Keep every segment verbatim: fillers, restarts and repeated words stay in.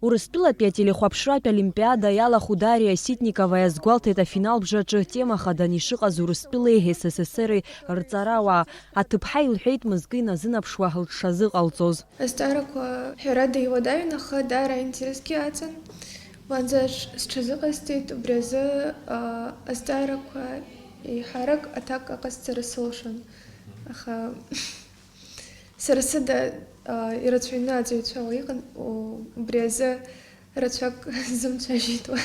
Урыстәылатәи ателехәаԥшратә олимпиада иалахәу Дариа Ситникова иазгәалҭеит, афинал бжаҿы тема хадан ишыҟаз Урыстәылеи С С С Р-и рҵарауаа. Аҭыԥҳа илҳәеит мызкы иназынаԥшуа лҽшазыҟалҵоз. Азҵаарақәа ҳәарада иуадаҩын, аха даара аинтересгьы аҵан. Уаанӡа ш-, сҽазыҟасҵеит, убри азы, а, азҵаарақәа еиҳарак аҭак аҟасҵара сылшон. Аха сара сыда, а, ирацәаҩны аҵаҩцәа ыҟан, у-, убри азы рацәак сзымцәажәеит уа.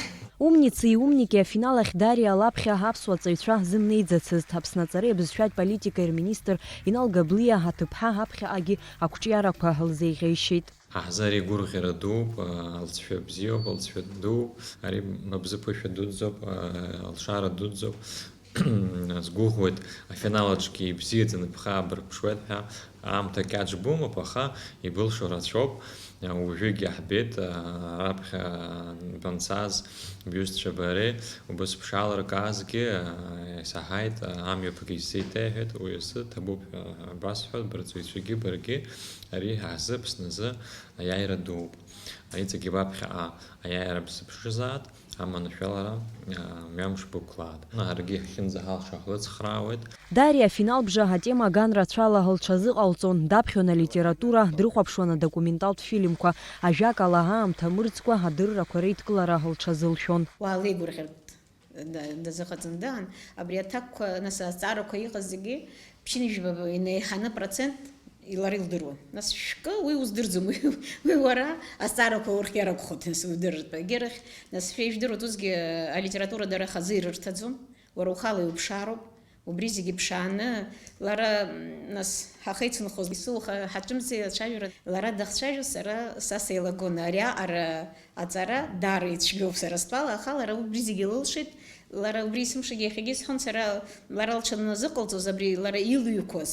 Умници умники афинал ахь Дариа лаԥхьа аԥсуа ҵаҩцәа зымнеиӡацызт. Аԥсны аҵареи абызшәатә политикеи рминистр Инал Габлиа аҭыԥҳа аԥхьаҟагьы ақәҿиарақәа лзеиӷьеишьеит. Ҳа ҳзы ари гәырӷьара дууп, алҵшәа бзиоуп, алҵшәа дууп, ари мабзыԥышәа дуӡӡоуп, алшара дуӡӡоуп. Сгәыӷуеит, афинал аҿгьы ибзиаӡаны бхы аабырԥшуеит ҳәа. Аамҭа кьаҿ бымоуп, аха ибылшо рацәоуп. Уажәыгьы ҳбеит, раԥхьа банцаз, бҩызцәа бареи, убыс бшаалыркаазгьы, исаҳаит, амҩаԥгьы исзеиҭеиҳәеит, уи азы ҭабуп ҳәа басҳәоит, бырҵаҩцәагьы баргьы, ари ҳазы, Аԥсназы аиааира дууп. Иҵегьы баԥхьаҟа аиааира бзыԥшызаат, аманшәалара, а, мҩамш бықәлаат. Ҳаргьы иахьынӡаҳалшо ҳлыцхраауеит. Дариа афинал бжа атема аган рацәала лҽазыҟалҵон, даԥхьон алитература, дрыхәаԥшуан адокументалтә фильмқәа, ажәакала, аамҭа мырӡкәа адыррақәа реидкылара лҽазылшәон. Уаалеигәырӷьартә да-, дазыҟаҵаны даан, абри аҭакқәа, нас, азҵаарақәа иҟаз зегьы ԥшьынҩажәба инеиҳаны процент лара илдыруан. Нас шәкы, уи уздырӡом, уи, уи уара азҵаарақәа урхиар акәхоит, нас, удырратәы. Егьырахь, нас, шәа ижәдыруеит, усгьы алитература дара хазы ирырҭаӡом, уара ухала иуԥшаароуп, убри зегьы ԥшааны, лара, нас, ҳахеицынхоз, исылха, ҳаҿымзи ацәажәара, лара дахцәажәо, сара, са сеилагон, ари аҟара аҵара даара ицәгьоуп сара стәала, аха лара убри зегьы лылшеит, лара убри есымшагьы иахьагьы исҳәон, сара, лара лҽаназыҟалҵоз, абри лара илыҩқәоз.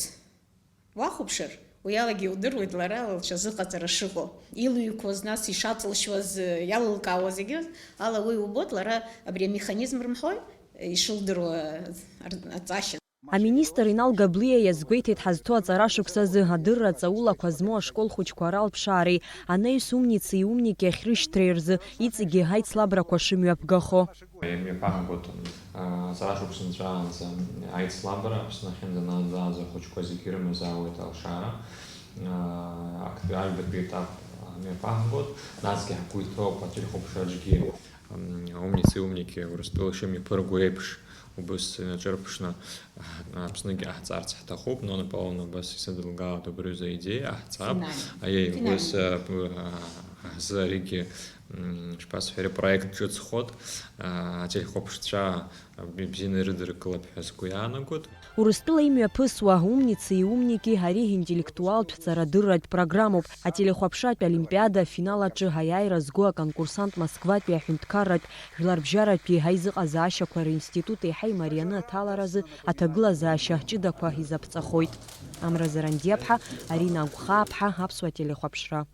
Уахәаԥшыр, уи алагьы иудыруеит лара лҽазыҟаҵара шыҟоу. Илыҩқәоз, нас ишаҵылшьуаз, иалылкаауа зегьы ала уи убоит, лара абри амеханизм рымҳәои, ишылдыруа ар-, аҵашьа. Аминистр Инал Габлиа иазгәеиҭеит, ҳазҭоу аҵара шықәсазы адырра ҵаулақәа змоу ашкол хәыҷқәа ралԥшаареи анаҩс Умници Умники ахьрышьҭреи рзы иҵегьы аицлабрақәа шымҩаԥгахо. Имҩаԥаҳгоит, а, аҵара шықәса нҵәаанӡа аицлабра, Аԥсны ахьынӡанаӡааз ахәыҷқәа зегьы ирымазаауеит алшара. А, актәи аҩбатәи етап мҩаԥаҳгоит, насгьы ҳгәы иҭоуп ателехәаԥшраҿгьы, м, Умници Умники Урыстәыла шымҩаԥырго еиԥш, убыс инаҿырԥшны, а, Аԥсныгьы ҟаҳҵарц ҳҭахуп, Нона Павловна убас исыдылгалоит абри аҩыза аидеиа, ҟаҳҵап. Финальный. Аиеи, финальный. Убыс, а, б-, а, ҳзы аригьы, м, шԥасҳәари, проект ҿыцхоит, а, ателехәаԥшцәа б-, бзианы ирыдыркылап ҳәа сгәы иаанагоит. Урыстәыла имҩаԥысуа Умници Умники ари интеллектуалтә ҵарадырратә программоуп. Ателехәаԥшратә олимпиада афинал аҿы аиааира зго аконкурсант Москватәи аҳәынҭқарратә жәларбжьаратәи аизыҟазаашьақәа ринститут еиҳа имарианы аҭаларазы аҭагылазаашьа ҷыдақәа изаԥҵахоит. Амра Зарандиаԥҳа, Арина Агәхааԥҳа, Аԥсуа телехәаԥшра.